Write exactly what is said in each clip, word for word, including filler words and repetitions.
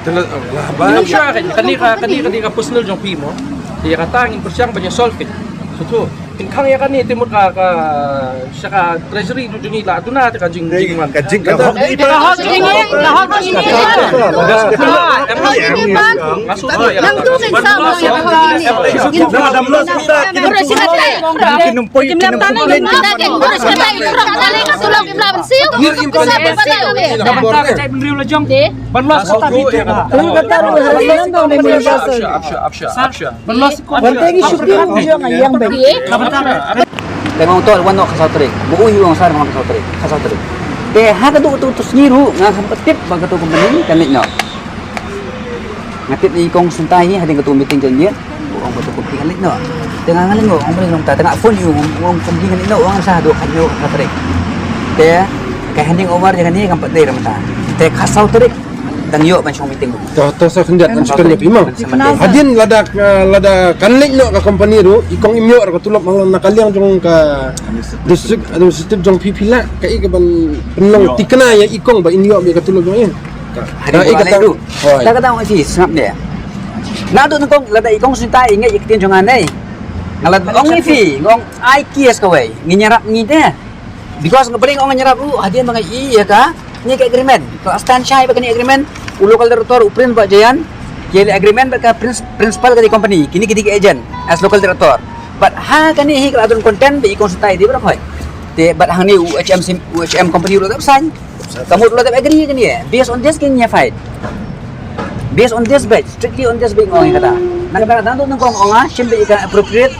Ngin ym shah, kane ka, kane ka dei ka personal jong phi mo. Ïa kata ngin pyrshang ban ïa solve kane. Shuh shuh. Phin khang ïa kane te mut ka, ka sha ka treasury jong ngi la duna te ka jing, jingman. Ka jing ka hok. Ka hok jong ngi, ka hok jong ngi. Nga shu nang tu ngin sa. Ban los ko ta bi te. Ban los ko. Ban te ngi shu pyn jong nga ïang bad. Te ngong to wan noh ka saw tarik. Ba u hi ong sar ngong ka saw tarik. Ka saw tarik. Te ha ka tu tu tu sngi ruh nga kam pat tip ba ka tu company kan leit noh. Nga tip i kong Synta hi hadien ka tu meeting jong ïa. Ong ba tu company kan leit noh. Te nga nga leit noh, ong ba leit noh ta, te nga phone ïa u, ong company kan leit noh, ong sa haduh ka hynñiew ka tarik. Te ka handing over jong kane kam pat dei ra mynta. Te ka saw tarik dang ïoh ban shong meeting. To, to sa khyndiat ban shong khyndiat phi mo. Hadien lada, lada kan leit noh ka company ruh, i kong im ïoh ra ka tulop, ma la na ka liang jong ka district administrative jong phi, phi lah kaei kaban pynlong thikna ïa i kong ba in ïoh beit ka tulop jong i. Hadien ka leit ruh. Hooid. Ta kata ong ïa phi sngap ne. Naduh nyngkong lada i kong Synta i ngeit ïa ka ktien jong nga ne, nga la ong ïa phi, nga ong ai kies kawei, ngin ïarap ngi te. Because nga pyrshang ong nga ïarap ruh hadien ba nga ïoh ïa kane ka agreement. Ka la stand shai ba kane agreement, u local director u Prince bad Jayan ki ïa leh agreement bad ka princ-, principal ka dei company, kine ki dei ki agent as local director. Bad ha kane hi ka la don content ba i kong Synta i dei baroh hooid. Te bad hangne u H M sim-, u H M company ruh la dep sign. Ka mut la dep agree kane. Based on this kin ïa fight. Based on this bad, strictly on this bad, ong ïa kata. Na kata ka dang tu nyngkong ong ah, shim bad ïa ka appropriate.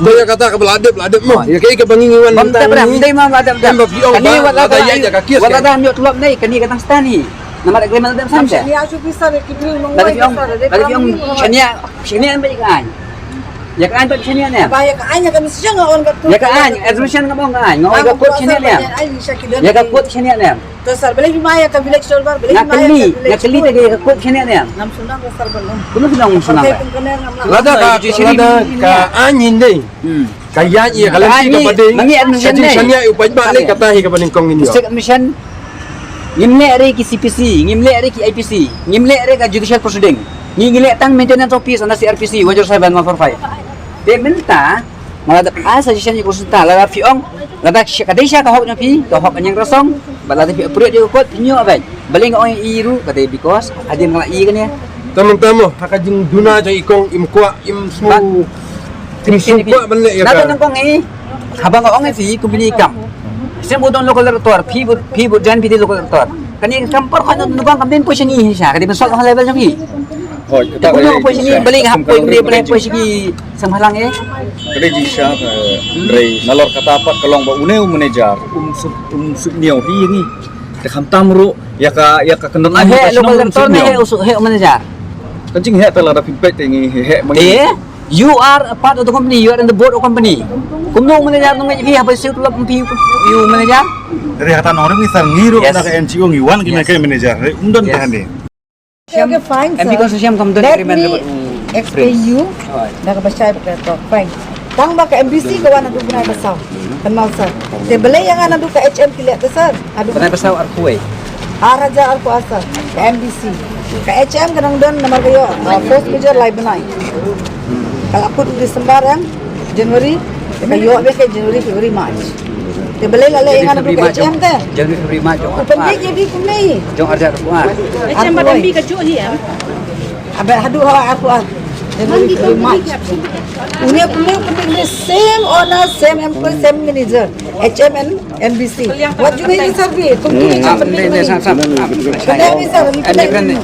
Ba ïa kata ka ba la dep, la dep mo. Ïa kaei kaba ngi ngi wan. Bam mynta te bre, ngi dei ma ba dep, dep. Em ba phi ong kane ba, wat la lada ka ïa ïa ka case wat la ka. Dang ïoh tulop ne, kane ka dang stand hi. Namar agreement dang stand te. Lada phi ong, lada phi ong shania, shania em ba ïa ka aiñ. Ïa ka aiñ ba shania ne. Ba ïa ka aiñ ka mission nga on ka tu. Ïa ka aiñ, as mission nga ong ka aiñ, nga ong ka court shania ne. Ïa ka court shania ne. To sir, balei phi ma ïa ka village solver, balei phi ma ïa ka village court? Nga kylli, nga kylli te ka court shania ne. Ngam sngewthuh sir, balei? Kumno kumno ngam sngewthuh? Lada ka, lada ka aiñ hi dei. Hmm. Ka ïa ïa ka lynti kaba dei. Ka jingshaniah u paidbah lei kata hi kaba nyngkong ngin ïoh. District Commission. Ngim leh re ki C P C, ngim leh re ki I P C, ngim leh re ka judicial proceeding. Ngi ngi leh tang maintenance office under C R P C one zero seven one four five. Te mynta nga la dep ai suggestion ïa ka Synta, lada phi ong lada ka dei sha ka hok jong phi, ka hok ka ñiangrasong, bad lada phi approach ïa ka court phin ïoh beit. Balei nga ong ïa i ruh ka dei because hadien nga la ïoh kane. Tang tang mo ha ka jingduna jong i kong im kwah im sngewthuh. Im sngewthuh ban leh ïa ka. Nangta nyngkong i haba nga ong ïa phi company kam. Shem u don local director, phi bud, phi bud jan phi dei local director. Kane kam por khan nyngkong kam dei poi sha ngi sha, ka dei ban sot ha level jong phi. Hooid, kata ka dei poi sha ngi, balei nga hap poi, balei poi sha ki. Sngewbha lang eh. Ka dei jingshisha, eh, hynrei nalor kata pat ka long ba une u manager um suk, um suk ñiew hi ïa ngi. Te khamtam ruh ïa ka, ïa ka kyndoh. Heh local director ne heh u suk, heh u manager? Ka jingheh te lada phi peit te ngi heh ma ngi. Te you are a part of the company, you are in the board of company. Kumno u manager nong ngi haba shu tulop phi u manager? Te kata nong rim ngi sar ngi ruh na ka N G O ngi wan ngi na ka manager. Re um don te hane. Okay, okay, fine, sir. M P consortium kam don agreement. Let me explain you. Da kaba shai ba ka talk, fine. Tang ba ka M B C ka wan naduh bnai ba saw. Kan mal sir. Te balei ïa nga naduh ka H M ki leh te sir? Naduh bnai ba saw arphew. Ar hajar arphew ar sir. Ka M B C. Ka H M ka nang don namar ka ïoh, uh, force majeure lai bnai. Ka la kut December em, January, te ka ïoh beit ka January, February, March. Te balei la leh ïa nga naduh ka H M te? January, February, March, jong arphew ar. Jong arphew ar. H M bad M B ka juh hi em? Aba haduh ha arphew ar. January, February, March. Une pynlong pynlong the same owner, same employee, same manager. H M and M B C. Wat ju dei ni sir phi, kum ki ni kam pynlong ni. Pynlong ni sir, pynlong ni.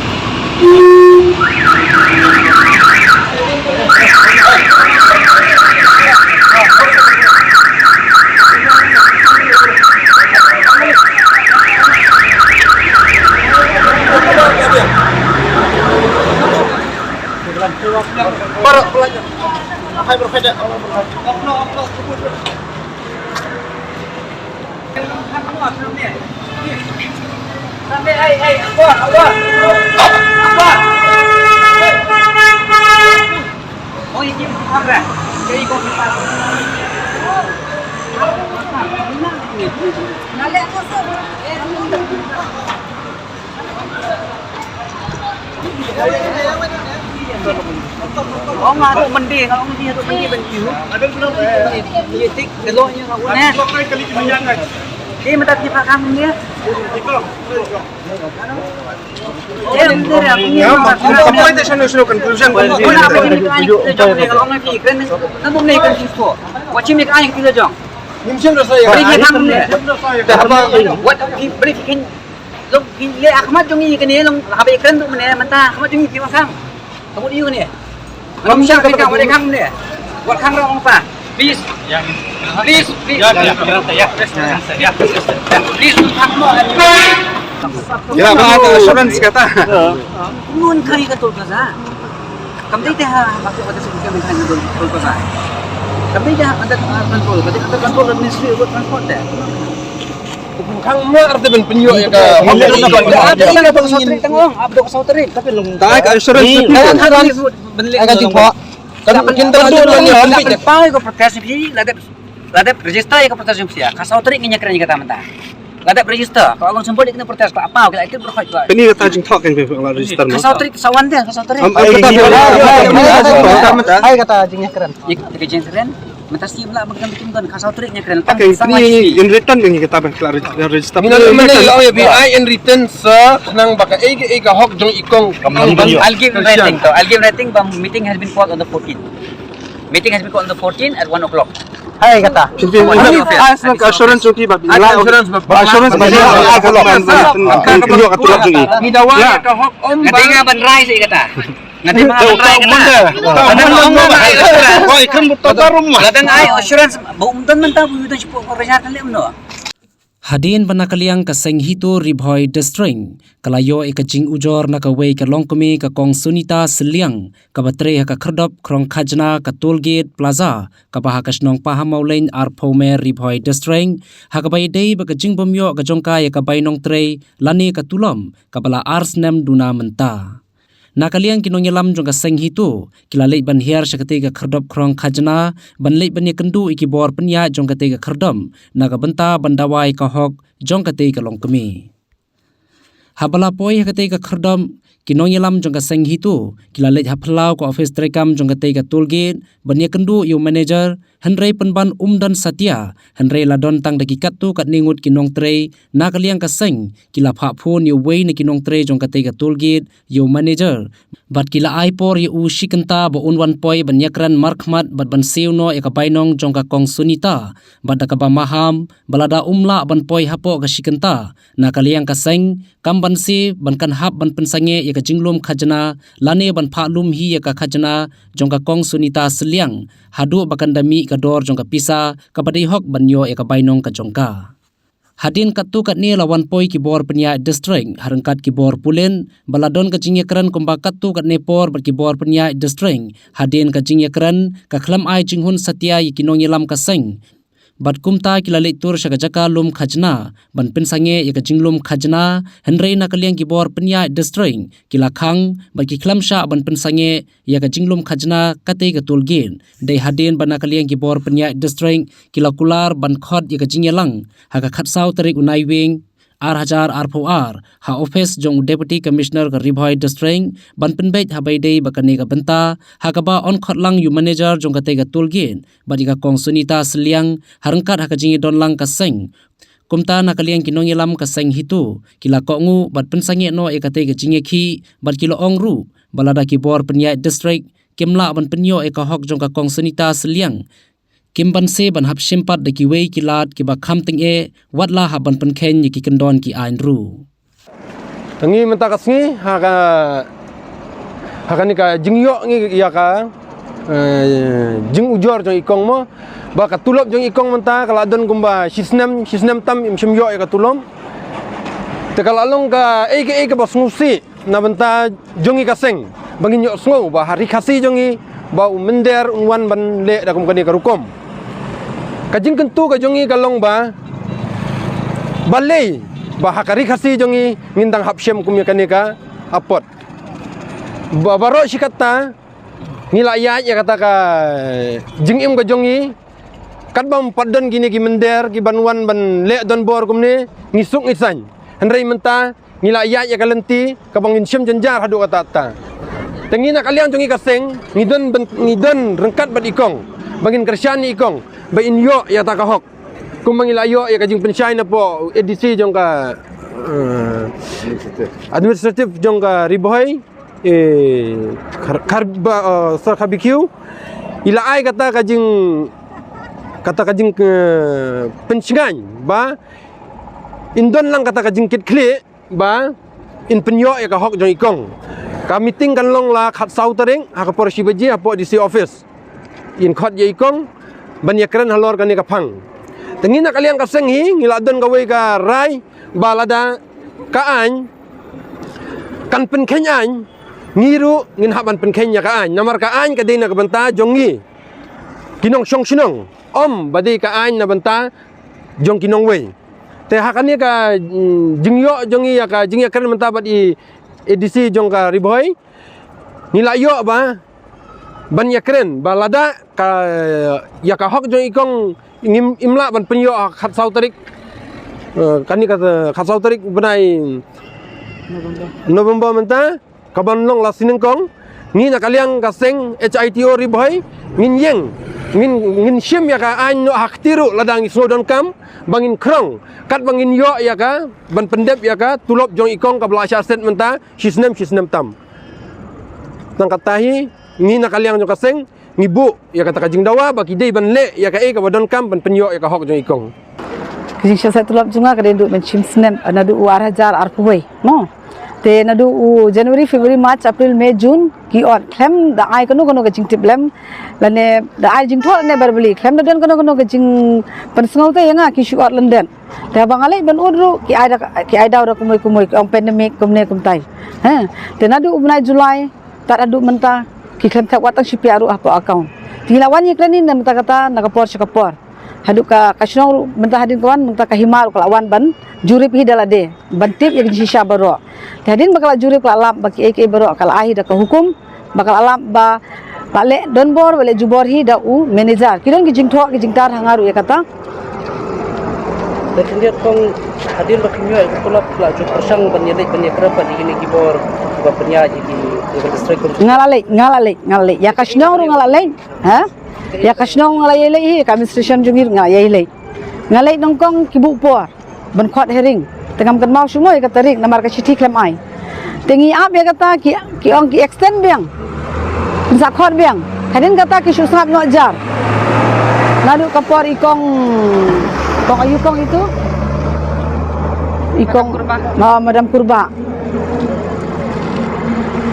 Para pelajar. Hai berpeda. Ong nga tu mandi, nga ong mandi tu mandi ban kiu. Ye tik, kelo nya nga un eh. Ye mata ti pakang ni. Ya, apa itu sana suruh conclusion? Watching me, I feel jong. Nimshim rasa ya. Beri dia kamu ni. Dah apa? What? Beri dia. Long, le akhmat jong i kene long, haba i kren tu mene, menta akhmat jong i kiwa khang. Kamu diu kene. Long siang kene, wale khang mene. Wat khang rong pa. Please. Please, please. Please, khang mo. Ya, ba ta assurance kata. Nun kari ka tol plaza. Kam dei te ha, ba ka wada sum kam kan tol plaza. Kam dei te ha, under control, ba dei under control ministry of transport te. Khang ma ar te ban pynïoh ïa ka. Ap dok sawtri tang ong, ap dok sawtri. Tapi long ta ka assurance. Kan ha dan ai ka jingpok. Kan kin ta dok long ïa pynpit. Pau ïa ka protest phi la dep, la dep register ïa ka protest phi. Ka sawtri ngin ïa kren ïa kata mynta. La dep register. Ka long symbol ïa kane protest ka pau ka la ikut berkhot ka. Kani kata jingthok kan ka la register. Ka sawtri sawan de ka sawtri. Ai kata jingïakren. Ïa ka jingïakren. Mynta siem lah ba ka dang kim don ka saw tarik ïa kren. Okay, ni in written ni kita ban kla register. Ni na mane la ong ïa B I in written sa khnang ba ka ei ka ei ka hok jong i kong. I'll give in writing to. I'll give writing ba meeting has been called on the fourteenth. Meeting has been called on the fourteenth at one o'clock. Hai kata. Assurance jong ki ba assurance ba. Ni dawa ka hok om ba. Nga dei nga ban rai sa kata. Nga dei ma ban rai kata. Nga dei ma ban rai kata. Oi, kan buta tarum ma. Nga dang ai assurance ba um don mynta bu don shu ko rajat lem no. Hadien ba na ka liang ka seng HITO Ri Bhoi District ka la ïoh ïa ka jingujor na kawei ka longkmie ka Kong Sunita Sylliang kaba trei ha ka khyrdop khrong khajna ka Toll Gate Plaza kaba ha ka shnong Pahammawlein arphew mer Ri Bhoi District ha kaba ïadei bad ka jingbym ïoh ka jong ka ïa ka bai nongtrei lane ka tulop kaba la ar snem duna mynta. Na ka liang ki nongïalam jong ka seng HITO ki la leit ban hiar sha katei ka khyrdop khrong khajna ban leit ban ïakynduh ïa ki bor pynïaid jong katei ka khyrdop na ka bynta ban dawa ïa ka hok jong katei ka longkmie. Haba la poi ha katei ka khyrdop ki nongïalam jong ka seng HITO ki la leit ha phyllaw ka office treikam jong katei ka Toll Gate ban ïakynduh ïa u manager, hynrei pynban um don satia, hynrei la don tang da ki katto katne ngut ki nongtrei na ka liang ka seng ki la phah phone ïa uwei na ki nongtrei jong katei ka Toll Gate, ïa u manager bad ki la ai por ïa u shi kynta ba un wan poi ban ïakren markhmat bad ban siew noh ïa ka bainong jong ka Kong Sunita bad da kaba maham ba lada um lah ban poi hapoh ka shi kynta na ka liang ka seng kam banse ban kan hap ban pynsangeh ïa ka jinglum khajna lane ban phah lum hi ïa ka khajna jong ka Kong Sunita Sylliang haduh ba kan da mih ka dor jong ka pisa kaba dei hok ban ïoh ïa ka bainong ka jong ka. Hadien katto katne la wan poi ki bor pynïaid district ha ryngkat ki bor pulit ba la don ka jingïakren kumba katto katne por bad ki bor pynïaid district. Hadien ka jingïakren ka khlem ai jinghun satia ïa ki nongïalam ka seng. Bad kumta ki la leit tur sha ka jaka lum khajna ban pynsangeh ïa ka jinglum khajna, hynrei na ka liang ki bor pynïaid district ki la khang bad ki khlem shah ban pynsangeh ïa ka jinglum khajna katei ka Toll Gate. Dei hadien ba na ka liang ki bor pynïaid district ki la kular ban khot ïa ka jingïalang ha ka khatsaw tarik u Naiwieng ar hajar arphew ar ha office jong u Deputy Commissioner ka Ri Bhoi District ban pynbeit ha ba ïadei bad kane ka bynta ha kaba yn khot lang ïa u manager jong katei ka Toll Gate bad ïa ka Kong Sunita Sylliang ha ryngkat ha ka jingïadon lang ka seng. Kumta na ka liang ki nongïalam ka seng HITO ki la kohnguh bad pynsangeh noh ïa katei ka jingïakhih bad ki la ong ruh ba lada ki bor pynïaid district kim lah ban pynïoh ïa ka hok jong ka Kong Sunita Sylliang, kim banse ban hap shim pat da kiwei ki lad kiba kham tyngeh wat la hap ban pynkheiñ ïa ki kyndon ki aiñ ruh. Ngi mynta ka sngi ha ka, ha kane ka jingïoh ngi ïa ka, eh, jingujor jong i kong mo ba ka tulop jong i kong mynta ka la don kumba shi snem, shi snem tam im shym ïoh ïa ka tulop. Te ka la long kaei kaei kaba sngewsih na bynta jong ngi ka seng ba ngin ïohsngew ba ha Ri Khasi jong ngi ba u mynder un wan ban leh da kum kane ka rukom. Ka jingkyntu ka jong ngi ka long ba balei ba ha ka Ri Khasi jong ngi ngin dang hap shem kum ïa kane ka apot. Ba baroh shi katta ngi la ïaid ïa kata ka jingim ka jong ngi, katba ym pat don kine ki mynder kiban wan ban leh donbor kumne ngi suk ngi saiñ. Hynrei mynta ngi la ïaid ïa ka lynti kaba ngin shim jynjar haduh katta katta. Te ngi na ka liang jong ngi ka seng ngi don, ngi don ryngkat bad i kong ba ngin kyrshan ïa i kong ba in ïoh ïa kata ka hok. Kumba ngi la ïoh ïa ka jingpynshai na poh A D C jong ka, eh, administrative jong ka Ri Bhoi, eh, Khar, Khar, ba, eh, Sar Khar B Q, i la ai kata ka jing, kata ka jing, eh, pynshngaiñ ba in don lang kata ka jingkitkhlieh ba in pynïoh ïa ka hok jong i kong. Ka meeting kan long la khatsaw tarik ha ka por shi baje hapoh D C office. In khot ïa i kong ban ïakren halor kane ka phang. Te ngi na ka liang ka seng hi ngi la don kawei ka rai ba lada ka aiñ kan pynkheiñ aiñ, ngi ruh ngin hap ban pynkheiñ ïa ka aiñ. Namar ka aiñ ka dei na ka bynta jong ngi ki nongshong shnong, ym ba dei ka aiñ na bynta jong ki nongwei. Te ha kane ka, mm, jingïoh jong ngi ïa ka jingïakren mynta bad i A D C jong ka Ri Bhoi, ngi la ïoh ba ban ïakren ba lada ka, ïa ka hok jong i kong ngim, im lah ban pynïoh ha khatsaw tarik, eh, kane ka khatsaw tarik bnai November mynta, kaban long la shi nyngkong, ngi na ka liang ka seng H I T O Ri Bhoi ngin ïeng, ngin, ngin shim ïa ka aiñ noh ha kti ruh lada ngi sngew donkam ba ngin khrong katba ngin ïoh ïa ka ban pyndep ïa ka tulop jong i kong kaba la shah set mynta shi snem shi snem tam. Tang kata hi ngi na ka liang jong ka seng ngi buh ïa kata ka jingdawa ba ki dei ban leh ïa kaei kaba donkam ban pynïoh ïa ka hok jong i kong. Ka jingshah set tulop jong nga ka dei naduh ban shim snem, naduh u ar hajar arphew wei mo. Te naduh u January, February, March, April, May, June ki ot khlem da ai kano kano ka jingtip lem lane da ai jingthoh lane verbally, khlem da don kano kano ka jingpynsngew te ïa nga ki shu ot lyndet. Te haba nga leit ban ud ruh ki ai da, ki ai daw da kumoi kumoi, ki ong pandemic kumne kumtai. He, te naduh u bnai July tad haduh mynta ki khlem thep wat tang shi pyiar ruh hapoh account. Te ngi la wan ïakren hi na mynta kata na ka por sha ka por. Haduh ka, ka shnong ruh mynta hadien ka wan mynta ka hima ruh ka la wan ban jurip hi da lade ban tip ïa ka jingshisha baroh. Te hadien ba ka la jurip ka la lap ba kiei kiei baroh ka la ai hi da ka hukum ba ka la lap ba la leh donbor ba leh jubor hi da u manager. Ki don ki jingthoh ki jingtar ha nga ruh ïa kata. Te khyndiat kong hadien ba khyndiat ka tulop la ju pyrshang ban ïaleit ban ïakren bad ïa kine ki bor ba pynïaid ïa ki, ïa ka district. Nga la leit, nga la leit, nga la leit. Ïa ka shnong ruh nga la leit. Ha? Ïa ka shnong nga la ïaleit hi, ka administration jong ngi ruh nga la ïaleit. Nga leit nyngkong ki buh por ban khot hearing. Te ngam kynmaw shuh mo ïa ka tarik namar ka shithi khlem ai. Te ngi ap ïa kata ki, ki ong ki extend biang. Pynsa khot biang. Hadien kata ki shu sngap noh jar. Naduh ka por i kong, kong aïu kong itu? I kong, Madam Kurbah. Ah, Madam Kurbah.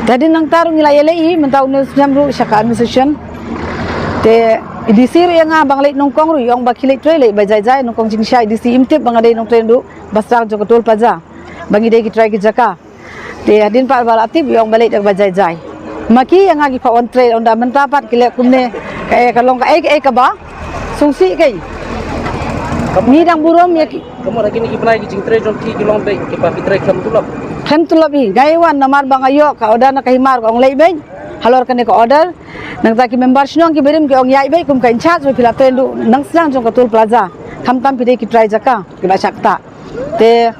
Te hadien nangta ruh ngi la ïaleit hi, mynta une u snem ruh sha ka administration. Te i D C ruh ïa nga ba nga leit nyngkong ruh i ong ba khie leit trei leit ba jai jai, nyngkong jingshai i D C im tip ba nga dei nongtrei naduh ba sdang jong ka Toll Plaza ba ngi dei ki trai ki jaka. Te hadien pat ba la tip i ong ba leit da kaba jai jai. Ma ki ïa nga ki pat wan trei, ynda mynta pat ki leh kumne, kaei ka long kaei kaei kaba sngewsih kei. Ngi dang burom ïa ki. Ka mut ha kine ki bnai ki jingtrei jong phi ki long beit kiba phi trei khlem tulop? Khlem tulop hi. Nga ïa wan namar ba nga ïoh ka order na ka hima ruh ka ong leit beit halor kane ka order. Nangta ki member shnong ki barim ki ong ïaid beit kum ka in charge ba phi la trei naduh nang sdang jong ka Toll Plaza. Khamtam phi dei ki trai jaka kiba shah ktah. Te,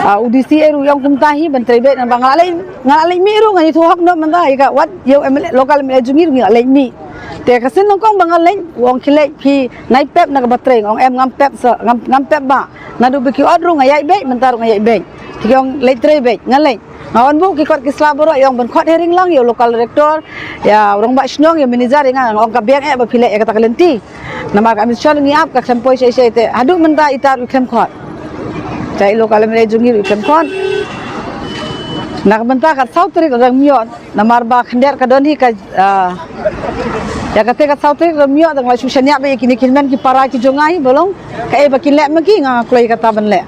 ah, u D C ruh i ong kumta hi ban trei beit namar ba nga la leit, nga la leit mih ruh ngan ïathuh hok noh mynta ïa ka wat ïa u M L A, local M L A jong ngi ruh ngi la leit mih. Te ka sien nyngkong ba nga leit u ong khie leit phi nai pep na kaba trei, nga ong em ngam pep sa, ngam, ngam pep ba. Naduh ba ki ot ruh nga ïaid beit, mynta ruh nga ïaid beit. Te ki ong leit trei beit, nga leit. Nga wan buh ki kot ki sla baroh, i ong ban khot hearing lang ïa u local director, ïa u rangbah shnong, ïa u manager, ïa nga, nga ong ka biang eh ba phi leh ïa kata ka lynti. Namar ka administration ngi ap ka khlem poi shai shai te haduh mynta ita ruh i khlem khot. Te i local M L A jong ngi ruh i khlem khot. Na ka bynta ka saw tarik lada ngam ïoh, namar ba khyndiat ka don hi ka, ah, ïa kata ka saw tarik lada ngam ïoh, te nga la shu shaniah beit ïa kine ki hynmen ki para ki jong nga hi ba long kaei ba kin leh ma ki, nga kloi kata ban leh.